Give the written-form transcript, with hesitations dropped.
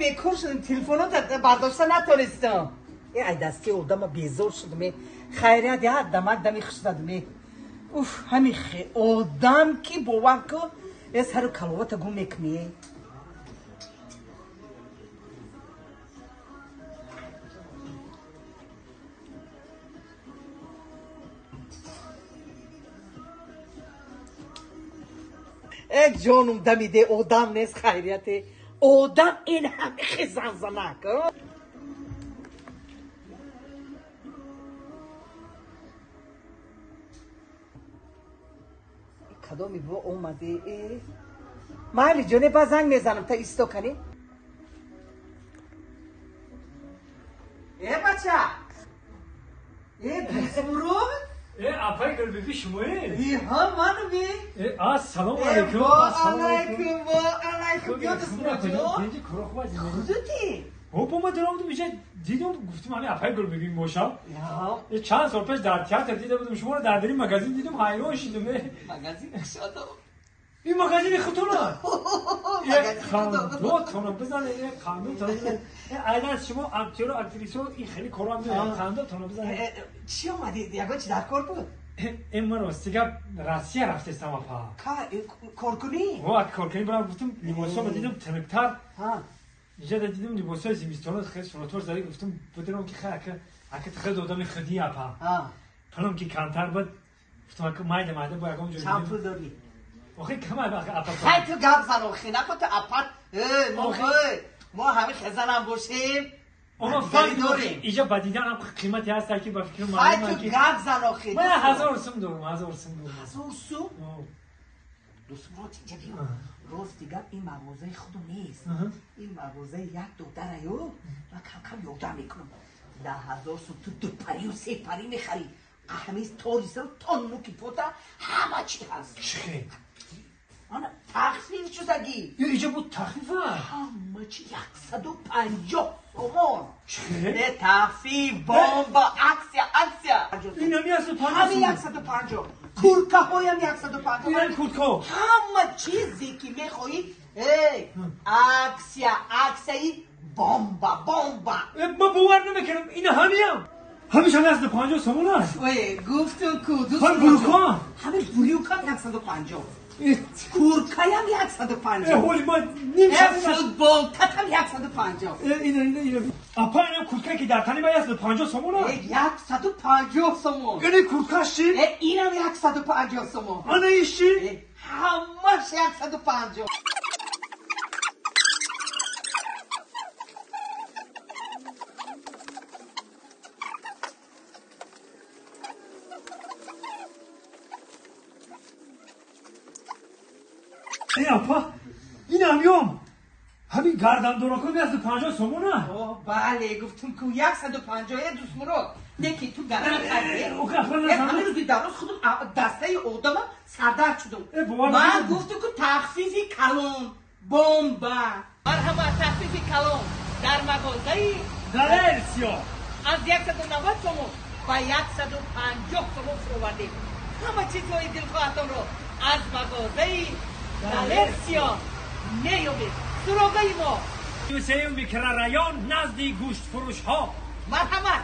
бекор шудам, телефонро бардошта натонистам. Ай дасти одама безор шудам. Хайрият як дамак дами хуш дадам. Уф, ҳами одам ки бовар кун, сару каловата гум мекунӣ. Э ҷонум дамиде одам нест хайрияте. Одам ин ҳами хизанзанак. Кадоми бо омаде? Майли ҷоне, ба занг мезанам, та исто кани. Э бача! Э дӯстмурод? Э апай Гулбиби шумое? Ҳа, ману би. Э ассалому алайкум. Ва алайкум, ва алайкум. Биё дӯстмуродҷон. Худути? Хуб, ма даромадам инҷа дидам, гуфтам ҳамин апай Гулбиби бошам. Чанд сол пеш дар театр дида будам шуморо, дар дари магазин дидам, ҳайрон шудам. Магазин кушодам. Ин магазини худтона? Қандотона бизанед, қандотона бизанед. Айнан шумо актёру актрисо ин хеле корро мекунед, қандотона бизанед. Чӣ омадед? Ягон чи дар кор буд? Ман рости гап Россия рафтестам апа. Коркунӣ? Коркунӣ барам, гуфтам либосҳоро дидам тиниктар. Инҷа дидам либосҳои зимистона хеле суратҳош зади, гуфтам бидонам ки ака хеле одами худӣ апа. Пулам ки камтар буд, гуфтам ака майда майда бо ягон ҷой. Чанд пул дорӣ? Охи кам апа. Хай ту гап зан охи, нако ту апат. Мо ҳами хезанам бошем. Ома фарқ дорем. Инҷа ба диданам қимати ҳаст ки ба фикри маълум. Хай ту гап зан охи. Ман 1000 сум дорам, 1000 сум дорам. 1000 сум? Дӯстмурод инҷа биё. Рости гап ин мағозаи худум нест. Ин мағозаи як додараю ман кам-кам ёрдам мекунам. 10,000 сум ту 2 парию 3 пари мехарӣ. Ҳамин тори сару то нуки пота ҳама чи ҳаст. Чӣ? Ана тахфиф шудагӣ. Инҷа буд тахфифа? Ҳама чи 150 сомон. Чӣ? Не тахфиф, бомба, аксия, аксия. Ин ҳами 150? Ҳами 150. Курткаҳоям 150. Ин куртка? Ҳама чизе ки мехоҳӣ, эй, аксия, аксияи бомба, бомба. Ман бовар намекунам, ин ҳамиам. Ҳамеша 150 сомон аст. Ой, гуфтум ку, дӯст. Ҳам брюка? Ҳамин брюкам 150. Курткаям 150. Ҳоли ман ним футболкатам 150. Ина ина ина. Апа ина куртка ки дар тани ман 150 сомон аст. 150 сомон. Ина курткаш чи? Инам 150 сомон. Ана иш чи? Ҳамаш 150. Апа, ин ҳамём. Ҳамин гардандоракон 150 сомон аст. Бале, гуфтум ку 150 дӯстмурод. Не ки ту гаран кардӣ. Ҳамин рӯзи дароз худум дастаи одама сардард шудум. Ман гуфтум ку тахфифи калон, бомба. Марҳама, тахфифи калон дар мағозаи Далерсиё. Аз 190 сомон ба 150 сомон фуровардем. Ҳама чизҳои дилхоҳатонро аз мағозаи Далерсиё меёбед. Суроғаи мо 33 микрорайон назди гӯштфурӯшҳо. Марҳамат.